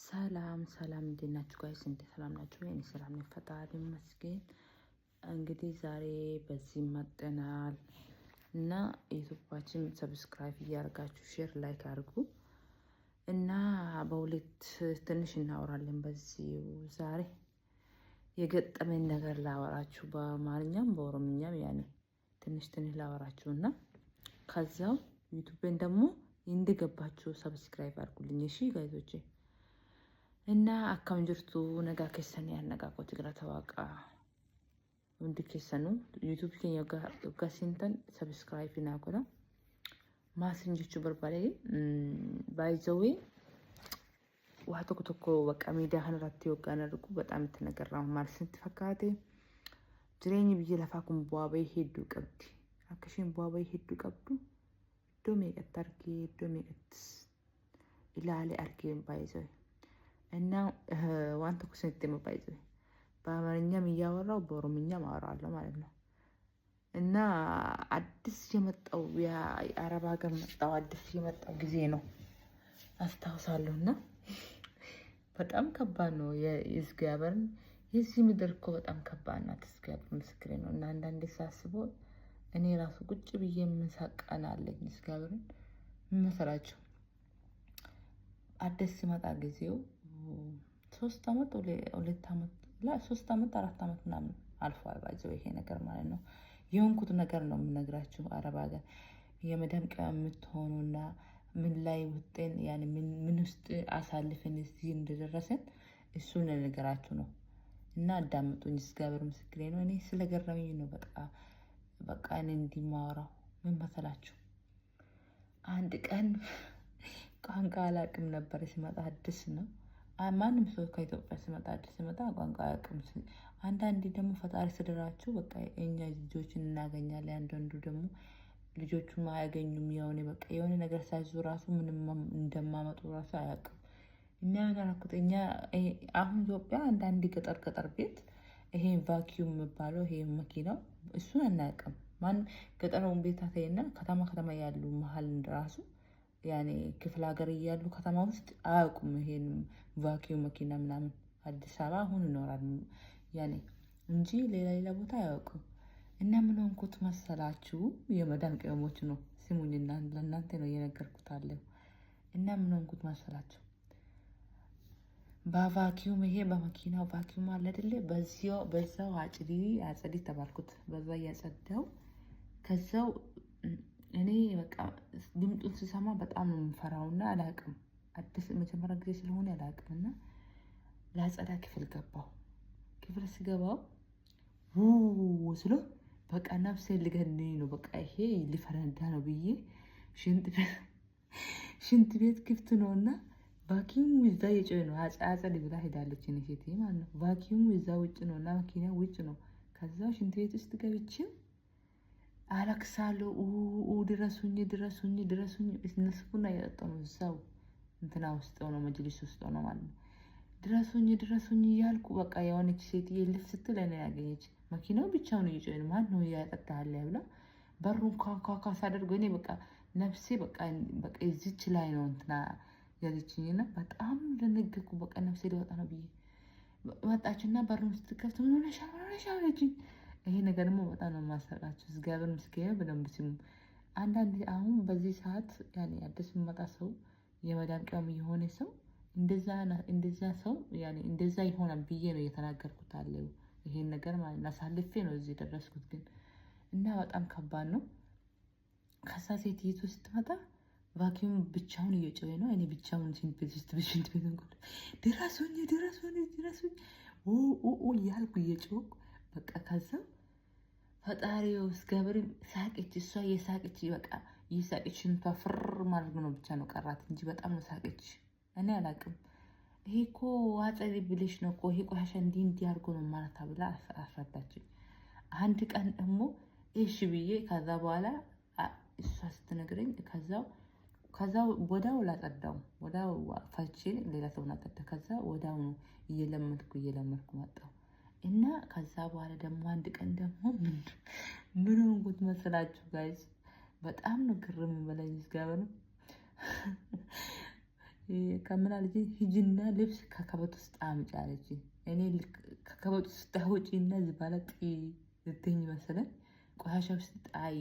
ሰላም ሰላም፣ እንዴት ናችሁ guys? እንደ ሰላም ናችሁ? እኔ ሰላም ነኝ፣ ፈጣሪ ይመስገን። እንግዲህ ዛሬ በዚህ መጥተናል እና ዩቱባችን subscribe እያደረጋችሁ share like አድርጉ እና በሁለት ትንሽ እናወራለን። በዚህ ዛሬ የገጠመኝ ነገር ላወራችሁ በአማርኛም በኦሮምኛም ያኔ ትንሽ ትንሽ ላወራችሁ እና ከዛው ዩቱቤን ደግሞ እንደገባችሁ subscribe አድርጉልኝ። እሺ guys ኦቼ። እና akkam jirtu? Nagaa keessanii? Nagaa kooti, galata Waaqaa. Hundi keessanuu YouTube keenya yoggaa seentan subscribe naa godha. Maasin jechuu barbaade, baay'izawee waa tokko tokko bakka miidiyaa kanarratti yoggaan argu በጣም itti nagarraa. Maal isinitti fakkaate? Jireenyi biyya lafaa kun bu'aa bahii hedduu qabdi. Akka isheen bu'aa bahii hedduu qabdu iddoo meeqatti argee, iddoo meeqattis ilaalee argee baay'izawee. እና waan tokko isinitti hima, baay'izawee በአማርኛም እያወራው በኦሮምኛም አወራለሁ ማለት ነው። እና አዲስ የመጣው የአረብ ሀገር መጣው አዲስ የመጣው ጊዜ ነው አስታውሳለሁ። እና በጣም ከባድ ነው። የእግዚአብሔርን የዚህ ምድር እኮ በጣም ከባድ ናት። እግዚአብሔር ምስክሬ ነው። እና አንዳንዴ ሳስበው እኔ ራሱ ቁጭ ብዬ የምሳቀን አለኝ። እግዚአብሔርን፣ ምን መሰላችሁ? አዲስ ሲመጣ ጊዜው 3 አመት፣ 2 አመት፣ 3 አመት፣ 4 አመት ምናምን አልፏል። ባይዘው ይሄ ነገር ማለት ነው የሆንኩት ነገር ነው የምነግራችሁ። አረብ ሀገር የመዳም ቅመም የምትሆኑና ምን ላይ ውጤን ያኔ ምን ውስጥ አሳልፈን እዚህ እንደደረስን እሱን ልነግራችሁ ነው። እና አዳምጡኝ። እግዚአብሔር ምስክሬ ነው። እኔ ስለገረመኝ ነው በቃ በቃ እኔ እንዲህ የማወራው። ምን መሰላችሁ? አንድ ቀን ቋንቋ አላውቅም ነበር፣ ሲመጣ አዲስ ነው። ማንም ሰው ከኢትዮጵያ ሲመጣ፣ አዲስ ሲመጣ ቋንቋ አያውቅም። አንዳንዴ ደግሞ ፈጣሪ ስድራችሁ በቃ የእኛ ልጆችን እናገኛለን። አንዳንዱ ደግሞ ልጆቹም አያገኙም። የሆነ በቃ የሆነ ነገር ሳይዙ ራሱ ምንም እንደማመጡ ራሱ አያውቅም። እኛ ምን አደረኩት? እኛ አሁን ኢትዮጵያ አንዳንድ ገጠር ገጠር ቤት ይሄ vacuum የሚባለው ይሄ መኪናው እሱን አናውቅም። ማን ገጠሩን ቤት አታይና ከተማ ከተማ ያሉ መሀል ራሱ ያኔ ክፍለ ሀገር እያሉ ከተማ ውስጥ አያውቁም። ይሄን vacuum መኪና ምናምን አዲስ አበባ አሁን ይኖራል ያኔ እንጂ ሌላ ሌላ ቦታ አያውቁም። እና ምን ሆንኩት መሰላችሁ? የመዳም ቅመሞች ነው ስሙኝ፣ ለእናንተ ነው እየነገርኩት አለው። እና ምን ሆንኩት መሰላችሁ? በ vacuum ይሄ በመኪናው vacuum አለ አይደለ? በዛው አጭዲ አጽዲ ተባልኩት። በዛ እያጸዳው ከዛው እኔ በቃ ድምጡን ስሰማ በጣም ነው የምፈራውና አላቅም። አዲስ መጀመሪያ ጊዜ ስለሆነ አላቅም እና ላጸዳ ክፍል ገባው። ክፍል ስገባው ው ስሎ በቃ ነፍሴ ሊገድለኝ ነው። በቃ ይሄ ሊፈነዳ ነው ብዬ ሽንት ቤት ክፍት ነው እና vacuum ኡ እዛ የጮኸ ነው። አጸድ ብላ ሄዳለች ሴት ማለት ነው። Vacuum ኡ እዛ ውጭ ነው እና መኪና ውጭ ነው። ከዛ ሽንት ቤት ውስጥ ገብቼ አለቅሳለሁ። ድረሱኝ፣ ድረሱኝ፣ ድረሱኝ። እነሱ ቡና እየጠጡ ነው እዛው እንትና ውስጥ ሆነው፣ መጅሊስ ውስጥ ሆነው ማለት ነው። ድረሱኝ፣ ድረሱኝ እያልኩ በቃ የሆነች ሴትዬ ልፍ ስትል እኔ ያገኘች። መኪናው ብቻውን እየጮኸ ነው። ማን ነው እያጠጣል ብላ በሩን ኳኳኳ ሳደርገው እኔ በቃ ነፍሴ በቃ በቃ እዚች ላይ ነው እንትና ያለችኝና በጣም ደነገጥኩ። በቃ ነፍሴ ሊወጣ ነው ብዬ መጣችና በሩን ስትከፍት ምን ሆነሻል? ምን ሆነሻል አለችኝ። ይሄ ነገር ደግሞ በጣም ነው የማሰራችሁ። እግዚአብሔር ምስክሬ፣ በደንብ ስሙ። አንዳንድ አሁን በዚህ ሰዓት ያኔ አዲስ የሚመጣ ሰው፣ የመዳም ቅመም የሆነ ሰው እንደዛ ሰው ያኔ እንደዛ ይሆናል ብዬ ነው እየተናገርኩት አለው። ይሄን ነገር ማለት ነው አሳልፌ ነው እዚህ የደረስኩት ግን እና በጣም ከባድ ነው። ከዛ ሴትይቱ ስትመጣ vacuum ብቻውን እየጮኸ ነው። እኔ ብቻውን ሽንት ቤት ውስጥ ሽንት ቤት እንኳን ድረሱኝ፣ ድረሱኝ፣ ድረሱኝ እያልኩ እየጮህኩ በቃ ከዛ ፈጣሪው እስገብር ሳቅች። እሷ እየሳቅች በቃ እየሳቅች ሽንቷ ፍር ማድረግ ነው ብቻ ነው ቀራት እንጂ በጣም ነው ሳቅች። እኔ አላቅም። ይሄ እኮ አጸዲ ብለሽ ነው እኮ ይሄ ቆሻሻ እንዲህ እንዲህ አድርጎ ነው ማለት ብላ አስረዳችኝ። አንድ ቀን ደግሞ እሺ ብዬ ከዛ በኋላ እሷ ስትነግረኝ ከዛው ወዲያው ላጸዳው፣ ወዲያው ፈቼ ሌላ ሰውን አጸዳ። ከዛ ወዲያው ነው እየለመድኩ እየለመድኩ መጣሁ። እና ከዛ በኋላ ደግሞ አንድ ቀን ደግሞ ምን ሆንኩት መሰላችሁ guys? በጣም ነው ግርም በላይ። እግዚአብሔር። ከምን አለችኝ፣ ሂጂና ልብስ ከ cupboard ውስጥ አምጪ አለችኝ። እኔ ከ cupboard ውስጥ አውጪና زبالة ጢ ልትኝ መሰለኝ፣ ቆሻሻ ውስጥ ጣይ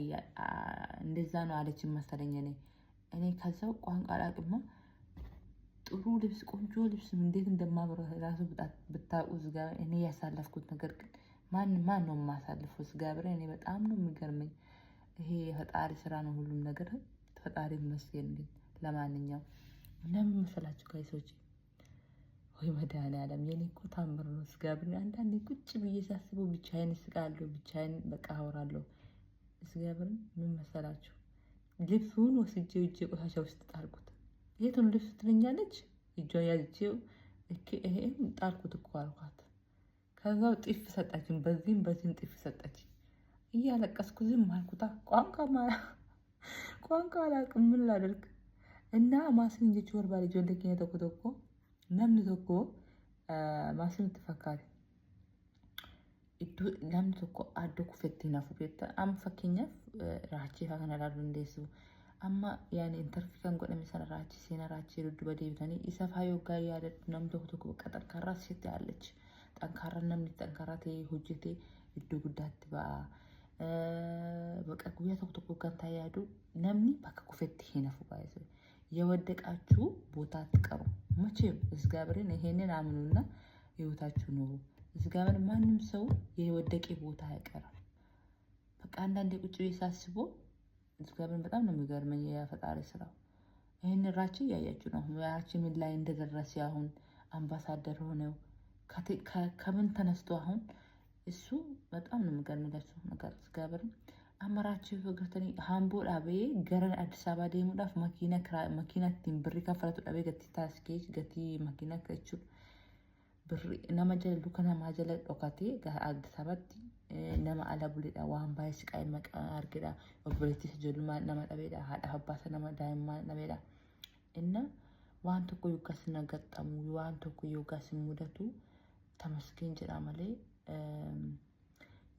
እንደዛ ነው አለችኝ መሰለኝ። እኔ ከዛው ቋንቋ አላውቅማ። ጥሩ ልብስ፣ ቆንጆ ልብስ እንዴት እንደማምር ራሱ ብታውቁ ዝጋ። እኔ ያሳለፍኩት ነገር ግን ማን ማን ነው የማሳልፈው? እግዚአብሔር እኔ በጣም ነው የሚገርመኝ። ይሄ የፈጣሪ ስራ ነው ሁሉም ነገር፣ ፈጣሪ ይመስገን። ግን ለማንኛውም ለምን መሰላችሁ guys ኦች፣ ወይ መድኃኒዓለም የኔ እኮ ታምር ነው። እግዚአብሔር አንዳንዴ ቁጭ ብዬ ሳስበው ብቻዬን እስቃለሁ፣ ብቻዬን በቃ አወራለሁ። እግዚአብሔርን ምን መሰላችሁ፣ ልብሱን ወስጄ እጄ ቆሻሻ ውስጥ ጣልኩት። የቱን ልብስ ትለኛለች። እጇን ያዝቼው ይሄም ጣልኩት እኮ አልኳት። ከዛው ጢፍ ሰጠችኝ፣ በዚህም በዚህም ጢፍ ሰጠችኝ። እያለቀስኩ ዝም አልኩታ። ቋንቋ አላውቅም፣ ምን ላደርግ? እና maasin jechuu barbaade, ijoollee keenya tokko tokko, namni tokko maasin itti fakkaate iddoo namni tokko iddoo kufetti hin hafu beektaa. Amma fakkeenyaaf Raachee fa'aa kana ilaaluu dandeessu. Amma yaani interview kan godhame sana, Raachii, seenaa Raachee dudduuba deebitanii isa fa'aa yoggaa yaadadhu, namni tokko tokko bakka ጠንካራ ሴት ያለች ጠንካራ namni ጠንካራ ta'e hojjetee iddoo guddaatti ba'a. Bakka guyyaa tokko tokko kan taa'ee yaadu, namni bakka kufetti hin hafu baay'ee. የወደቃችሁ ቦታ አትቀሩ መቼም። እግዚአብሔርን ይሄንን አምኑና ህይወታችሁ ኑሩ። እግዚአብሔር ማንም ሰው የወደቀ ቦታ አይቀርም። በቃ አንዳንዴ ቁጭ ብዬ ሳስበው እግዚአብሔርን በጣም ነው የሚገርመኝ የፈጣሪ ስራው። ይህን ራቼ እያያችሁ ነው። ራቼ ምን ላይ እንደደረሰ፣ አሁን አምባሳደር ሆነው ከምን ተነስቶ አሁን እሱ በጣም ነው የሚገርምላችሁ ነገር። እግዚአብሔርን amma Raachee agartanii hamboo dhaabee gara Addis Ababaa deemuudhaaf makiina ittiin birrii kaffalatu dhabee, gatii taaskee, gatii makiinaa jechuudha. Birrii nama jala, luka namaa jala dhokatee gara Addis Ababaatti nama ala buleedha, waan baay'ee siqaa maqaa argedha, obboleettii ijoollummaa nama dhabeedha, haadha abbaasa nama daa'immaa dhabeedha. Inna waan tokko yookaas na gaxxamu, waan tokko yookaas mudatu ተመስገን jedha malee,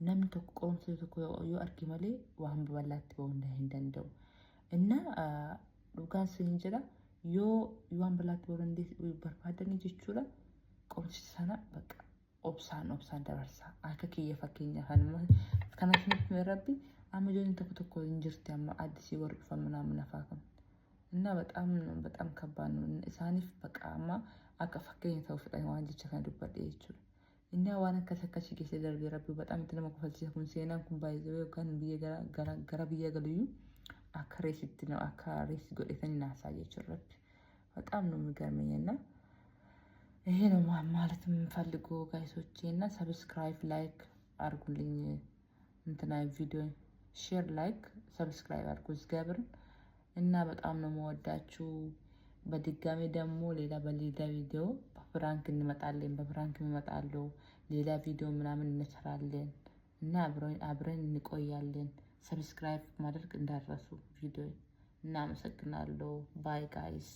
namni tokko qorumsa tokko yoo arge malee waan babal'aatti ba'uu hin danda'u. Inna dhugaan sin jedha, yoo waan bal'aatti ba'uu barbaadanii jechuudha, qorumsa sana bakka obsaan obsaan dabarsa. Akka kiyya fakkeenyaaf kanaaf nutti rabbi amma ijoolleen tokko tokko hin jirti, amma addisii warri dhufan ምናምን afaa kan እና በጣም በጣም ከባድ ነው. Isaaniif baqa amma akka fakkeenya ta'uu fedhan waan jecha kana dubbadhe jechuudha. Inni waan akkas akkasii keessa darbee rabbi በጣም itti nama kofalchiisa kun seenaan kun baay'ee yookaan biyya gara biyya galuyyuu akka reesitti akka reesi godhetanii naasaa jechuudha rabbi. በጣም ነው የሚገርመኝ። እና ይሄ ነው ማለት የምፈልገው guys ኦቼ። እና subscribe like አድርጉልኝ፣ እንትና ቪዲዮ share like subscribe አድርጉ እግዚአብሔርን። እና በጣም ነው የምወዳችሁ። በድጋሚ ደግሞ ሌላ በሌላ ቪዲዮ በ prank እንመጣለን። በ prank እንመጣለሁ። ሌላ ቪዲዮ ምናምን እንሰራለን እና አብረን እንቆያለን። Subscribe ማድረግ እንዳትረሱ ቪዲዮ እና አመሰግናለሁ። Bye guys.